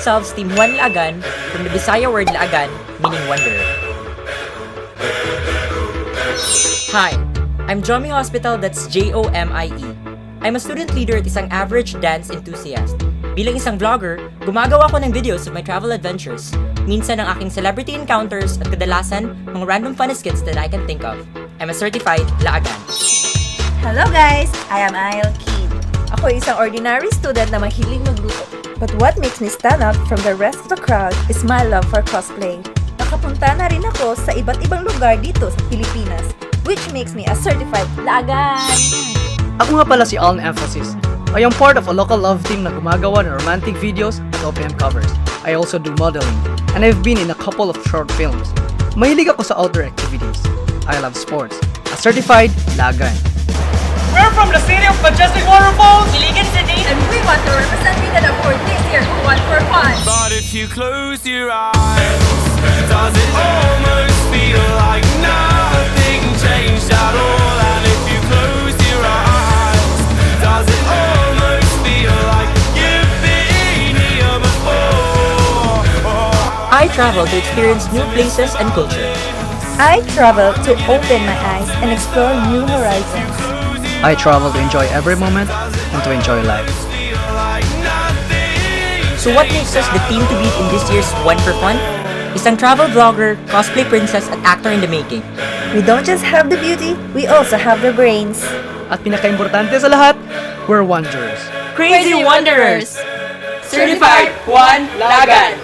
ourselves Team Juan Laagan from the Bisaya word "laagan," meaning wanderer. Hi, I'm Jomie Hospital, that's Jomie. I'm a student leader at isang average dance enthusiast. Bilang isang vlogger, gumagawa ko ng videos of my travel adventures, minsan ang aking celebrity encounters at kadalasan, mga random funny skits that I can think of. I'm a certified Laagan. Hello guys! I am Ayel Keane. Ako ay isang ordinary student na mahilig magluto. But what makes me stand out from the rest of the crowd is my love for cosplay. Nakapunta na rin ako sa iba't ibang lugar dito sa Pilipinas, which makes me a certified Laagan! Ako nga pala si Alan Emphasis. I am part of a local love team na gumagawa ng romantic videos at OPM covers. I also do modeling, and I've been in a couple of short films. Mahilig ako sa outdoor activities. I love sports. A certified Laagan. We're from the city of majestic waterfalls! Iligan City! And we want to represent Mindanao for this year One for Fun! But if you close your eyes, does it almost feel like nothing changed at all? And if you close your eyes, does it almost feel like you've been here before? I travel to experience new places and culture. I travel to open my eyes and explore new horizons. I travel to enjoy every moment and to enjoy life. Feel like nothing So what makes us the team to beat in this year's One for Fun? Isang travel vlogger, cosplay princess at actor in the making. We don't just have the beauty, we also have the brains. At pinakaimportante sa lahat, we're wanderers. Crazy Wanderers! Certified Juan Laagan!